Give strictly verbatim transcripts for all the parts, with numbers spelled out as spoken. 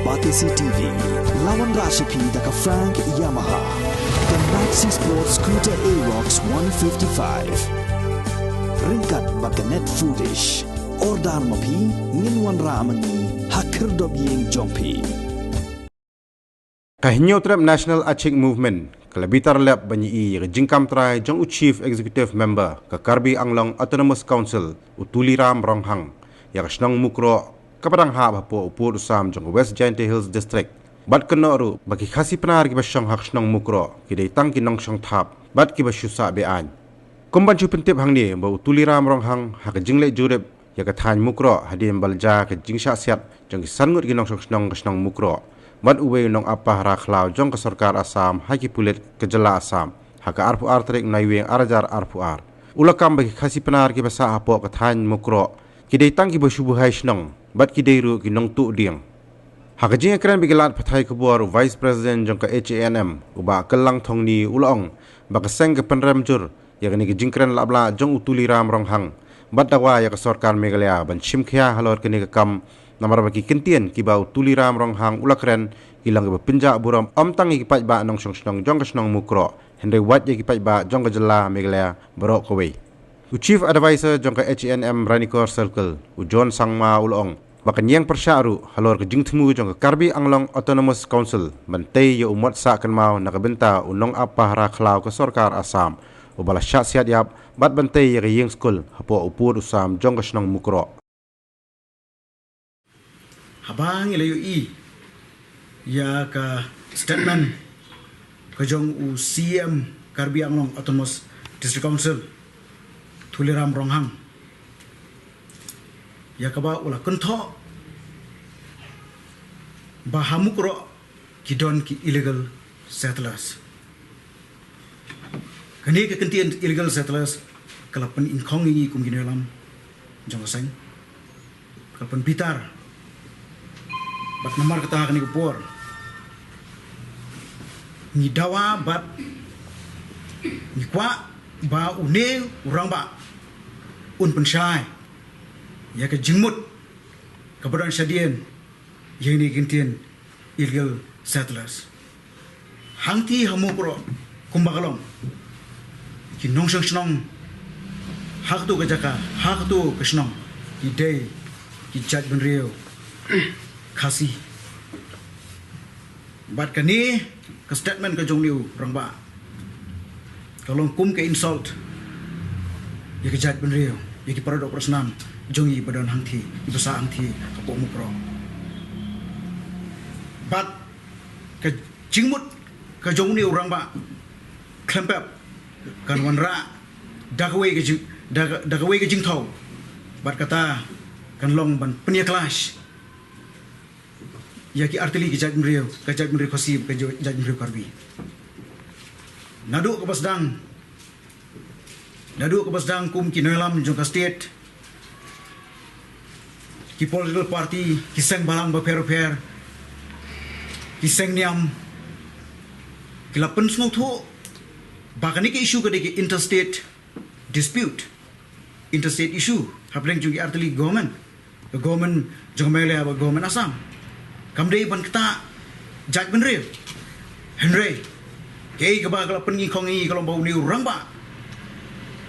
Batesi T V, la wanrah sha phi da ka Frank Yamaha, ka Maxi Sport Scooter Aerox one fifty-five. Ryngkat bad ka Net Foodish. Order ma phi, ngin wanrah ma ngi ha khyrdop ïing jong phi. Ka Hynñiewtrep National Achik Movement ka la bitar lep ban ïohi ïa ka jingkam trai jong u Chief Executive Member ka Karbi Anglong Autonomous Council, u Tuliram Ronghang, ïa ka shnong Mukroh kaba dang hap hapoh u pud u sam jong ka West Jaintia Hills District. Bad kynnoh ruh ba ki Khasi Pnar kiba shong ha ka shnong Mukroh ki dei tang ki nongshong thap bad kiba shu sah be-aiñ. Kum ban shu pyntip hangne ba u Tuliram Ronghang ha ka jingleit jurip ïa ka thaiñ Mukroh hadien ba la jia ka jingshah siat jong ki san ngut ki nongshong shnong ka shnong Mukroh bad uwei u nongap pahara khlaw jong ka sorkar Assam ha ki pulit ka jylla Assam ha ka arphew ar tarik Naiwieng ar hajar arphew ar. U la kam ba ki Khasi Pnar kiba sah hapoh ka thaiñ Mukroh ki dei tang kiba shu buhai shnong bad ki dei ruh ki nongtuh dieng. Ha ka jingïakren bad ki lad pathai khubor, u Vice President jong ka H A N M, u Bah Kyllang Thongni, u la ong ba ka seng ka pynrem jur ïa kane ka jingkren laplah jong u Tuliram Ronghang bad dawa ïa ka sorkar Meghalaya ban shim khia halor kane ka kam, namar ba ki kyntien kiba u Tuliram Ronghang u la kren ki long kiba pynjah burom ym tang ïa ki paidbah nongshong shnong jong ka shnong Mukroh, hynrei wat ïa ki paidbah jong ka jylla Meghalaya baroh kawei. U Chief Advisor jong ka H A N M Ranikor Circle, u John Sangma, u la ong ba kan ïeng pyrshah ruh halor ka jingthmu jong ka Karbi Anglong Autonomous Council ban tei ïa u mot sah kynmaw na ka bynta u nongap pahara khlaw ka sorkar Assam uba la shah siat ïap bad ban tei ïa ka ïing skul hapoh u pud u sam jong ka shnong Mukroh. Haba ngi la ïohi ïa ka statement ka jong u C M Karbi Anglong Autonomous District Council, Tuliram Ronghang, ïa kaba u la kynthoh ba ha Mukroh ki don ki illegal settlers. Kane ka kyntien illegal settlers ka la pyningkhong ïa ngi kum ki nongïalam jong ka seng, ka la pynbitar. Bad namar kata ha kane ka por ngi dawa bad ngi kwah ba une u rangbah un pynshai ïa ka jingmut kaba don shadien ïa kane ka kyntien illegal settlers. Hangtei ha Mukroh kumba ka long, ki nongshong shnong ha kato ka jaka, ha kato ka shnong, ki dei ki jaitbynriew Khasi. Bad kane ka statement ka jong une u rangbah ka long kum ka insult ïa ka jaitbynriew, ïa ki paradoh parasnam jong ngi ba don hangtei, kiba sah hangtei hapoh Mukroh. Bad ka jingmut ka jong une u rangbah khlem pep kan wanrah da kawei ka jing, da, da kawei ka jingthaw. Bad kata kan long ban pynïakhlad ïa ki artylli ki jaitbynriew, ka jaitbynriew Khasi, ka jaitbynriew Karbi. Naduh kaba sdang, naduh kaba sdang kum ki nongïalam jong ka state, ki political party, ki seng bhalang bapher bapher, ki seng niam, ki la pynsngewthuh ba kane ka issue ka dei ka interstate dispute, interstate issue hapdeng jong ki artylli government, ka government jong Meghalaya bad government Assam. Kam dei ban ktah jaitbynriew. Hynrei kaei kaba ka la pyningkhong ïa ngi ka long ba une u rangbah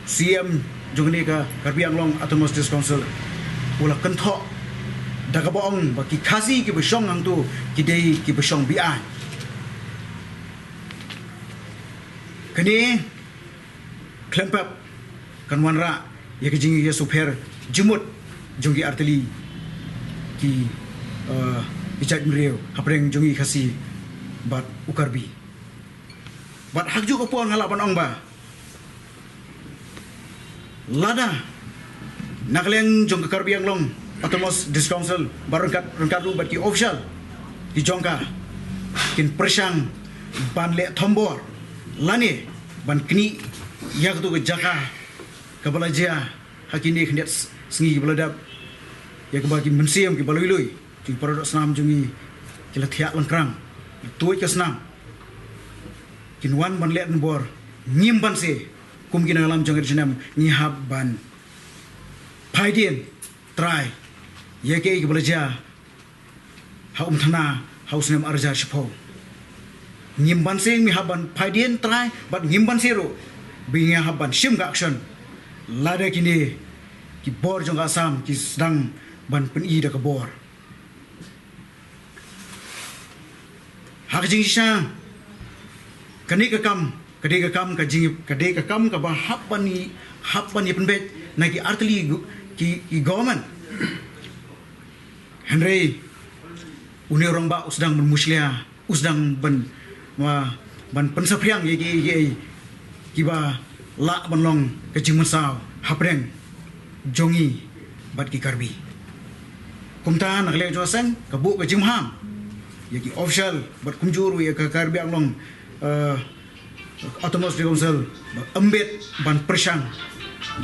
C M jong kane ka Karbi Anglong Autonomous District Council u la kynthoh da kaba ong ba ki Khasi kiba shong hangto ki dei kiba shong be-aiñ. Kane khlem pep kan wanrah ïa ka jingïasukher jingmut jong ki artylli ki, eh, ki jaitbynriew hapdeng jong ki Khasi bad u Karbi. Bad ha kajuh ka por nga lah ban ong ba lada na ka liang jong ka Karbi Anglong Autonomous District Council bad ryngkat, ryngkat ruh bad ki official ki jong ka kin pyrshang ban leh thombor lane ban knieh ïa kato ka jaka kaba la jia ha kine khyndiat sngi kiba la dep, ïa kaba ki mynsiem kiba lui lui jong ki paradoh snam jong ngi ki la thiah lyngkrang, ki tuid ka snam, kin wan ban leh thombor. Ngim banse kum ki nongïalam jong ka H A N M ngi hap ban phaidien trai ïa kaei kaba la jia ha Umthana ha u snem arhajar shiphew. Ngim banse, ngi hap ban phaidien trai, bad ngim banse ruh ba ngi hap ban shim ka action lada kine ki bor jong ka Assam ki sdang ban pyni da ka bor. Ha ka jingshisha, kane ka kam, ka dei ka kam, ka jing, ka dei ka kam kaba hap ban i, hap ban i pynbeit na ki artylli gu-, ki, ki government. Hynrei une u rangbah u sdang ban mushlia, u sdang ban, wa, ban pynsaphriang ïa ki, ïa ki, kiba lah ban long ka jingmynsaw hapdeng jong ngi bad ki Karbi. Kumta na ka liang jong ka seng ka buh ka jingmaham ïa ki official bad kumjuh ruh ïa ka Karbi Anglong, eh, Autonomous District Council, ba ym bit ban pyrshang,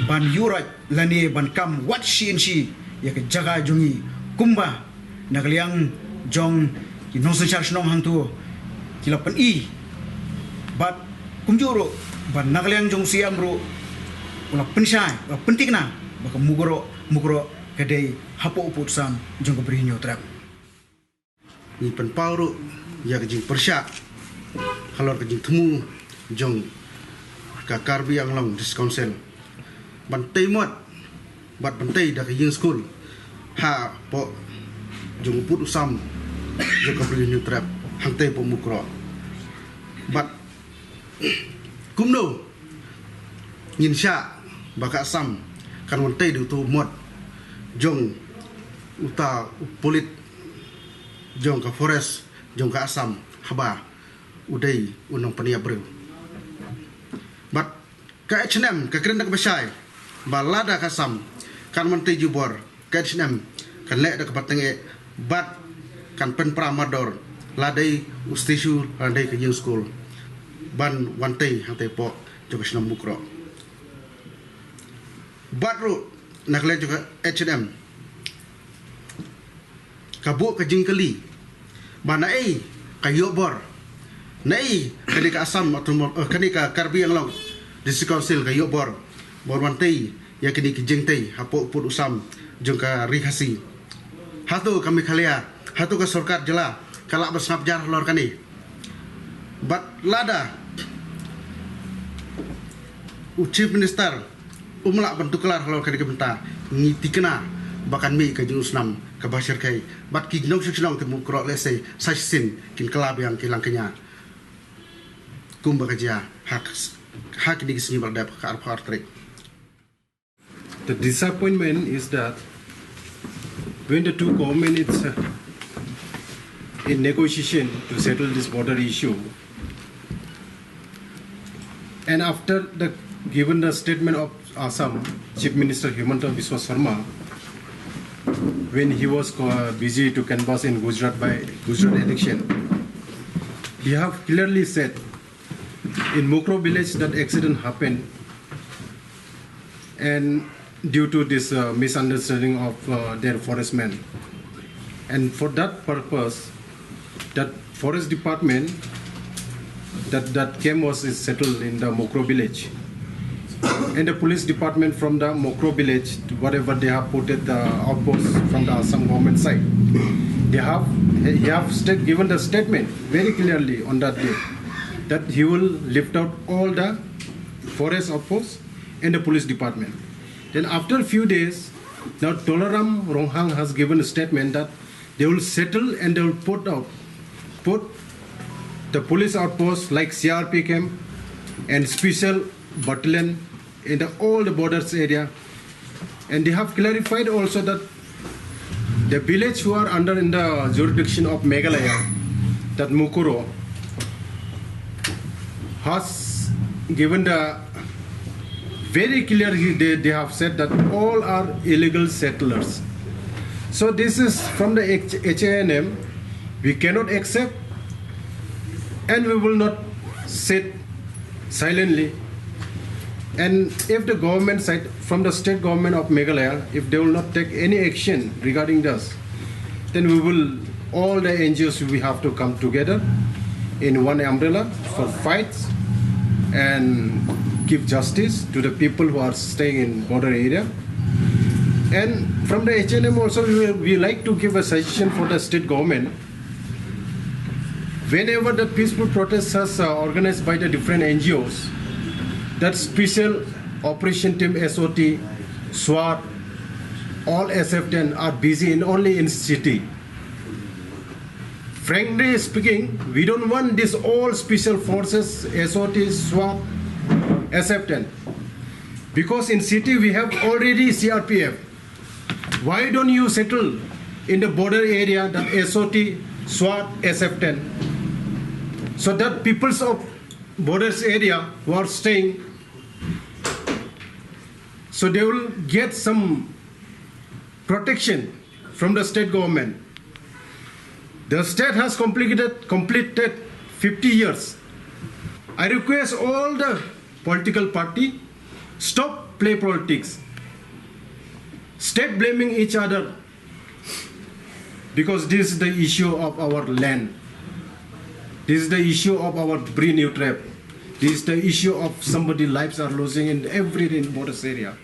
ban ïuh rai lane ban kam wat shi inshi ïa ka jaka jong ngi, kumba na ka liang jong ki nongsynshar shnong hangto ki la pyni, bad kumjuh ruh ba na ka liang jong u C M ruh u la pynshai, u la pynthikna ba ka Mukroh, Mukroh ka dei hapoh u pud u sam jong ka Bri Hynñiewtrep. Ngi pynpaw ruh ïa ka jingpyrshah halor ka jingthmu jong ka Karbi Anglong District Council ban tei mot bad ban tei da ka ïing skul hapoh jong u pud u sam jong ka Bri Hynñiewtrep hangtei hapoh Mukroh. Bad kumno ngin shah ba ka Assam kan wan tei da uto u mot jong uta u pulit jong ka forest jong ka Assam haba u dei u nongpynïap briew. Bad ka H N M ka kren da kaba shai ba lada ka Assam kan wan tei jubor, ka H N M kan leh da kaba tyngeh bad kan pynpra mardor la dei u statue, la dei ka ïing skul ban wan tei hangtei hapoh jong ka shnong Mukroh. Bad ruh na ka liang jong ka H N M ka buh ka jingkylli ba naei ka ïoh bor, naei kane ka Assam Autonom-, eh, kane ka Karbi Anglong District Council ka ïoh bor, bor wan tei ïa kine ki jingtei hapoh u pud u sam jong ka Ri Khasi. Hato ka Meghalaya, hato ka sorkar jylla ka lah ban sngap jar halor kane? Bad lada u Chief Minister um lah ban tuklar halor kane ka bynta, ngi tikna ba kan mih ka jingïasnam kaba shyrkhei bad ki nongshong shnong ki Mukroh lehse sa shisien kin kylla biang, kin lang kñia kumba ka jia ha, ha kine ki sngi ba la dep, ka arphew ar tarik. The disappointment is that when the two government is, uh, in negotiation to settle this border issue, and after the, given the statement of Assam Chief Minister Himanta Biswa Sarma, when he was, uh, busy to canvass in Gujarat by Gujarat election, he have clearly said in Mukroh village that accident happened, and due to this, uh, misunderstanding of, uh, their forest men. And for that purpose, that forest department, that, that camp was, is settled in the Mukroh village. And the police department from the Mukroh village, whatever they have put at the outpost from the Assam government side, they have, he have state, given the statement very clearly on that day that he will lift out all the forest outposts and the police department. Then after a few days, now Tolaram Ronghang has given a statement that they will settle and they will put out, put the police outposts like C R P camp and special battalion in the, all the borders area. And they have clarified also that the village who are under in the jurisdiction of Meghalaya, that Mukroh, has given the very clear, he, they, they have said that all are illegal settlers. So this is from the H-, H A N M. We cannot accept and we will not sit silently. And if the government side, from the state government of Meghalaya, if they will not take any action regarding this, then we will, all the N G Os, we have to come together in one umbrella for fights and give justice to the people who are staying in border area. And from the H N M also, we, we like to give a suggestion for the state government. Whenever the peaceful protests are uh, organized by the different N G Os, that special operation team, S O T, SWAT, all S F ten are busy in only in city. Frankly speaking, we don't want this all special forces, S O T, SWAT, S F ten. Because in city we have already C R P F. Why don't you settle in the border area that S O T, SWAT, S F ten? So that peoples of borders area who are staying, so they will get some protection from the state government. The state has completed, completed fifty years. I request all the political party, stop play politics. Stop blaming each other, because this is the issue of our land. This is the issue of our Bri-Hniewtrep. This is the issue of somebody lives are losing in every in borders area.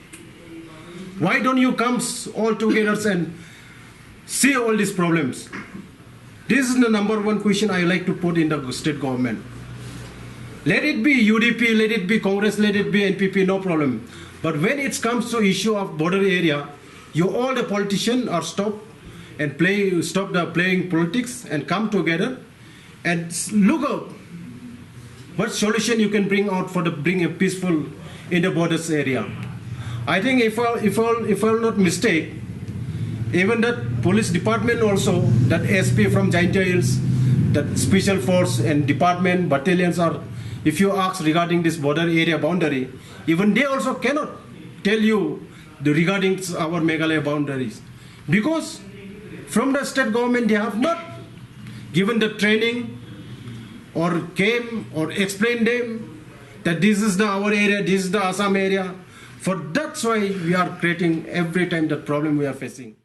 Why don't you come s- all together and see all these problems? This is the number one question I like to put in the state government. Let it be U D P, let it be Congress, let it be N P P, no problem. But when it comes to issue of border area, you all the politicians are stop and play stop the playing politics and come together and s- look out what solution you can bring out for the bring a peaceful in the borders area. I think if I if I if I'm not mistake, even that police department also, that S P from Jaintia Hills, that special force and department battalions are, if you ask regarding this border area boundary, even they also cannot tell you the, regarding our Meghalaya boundaries, because from the state government they have not given the training or came or explained them that this is the our area, this is the Assam area. For that's why we are creating every time the problem we are facing.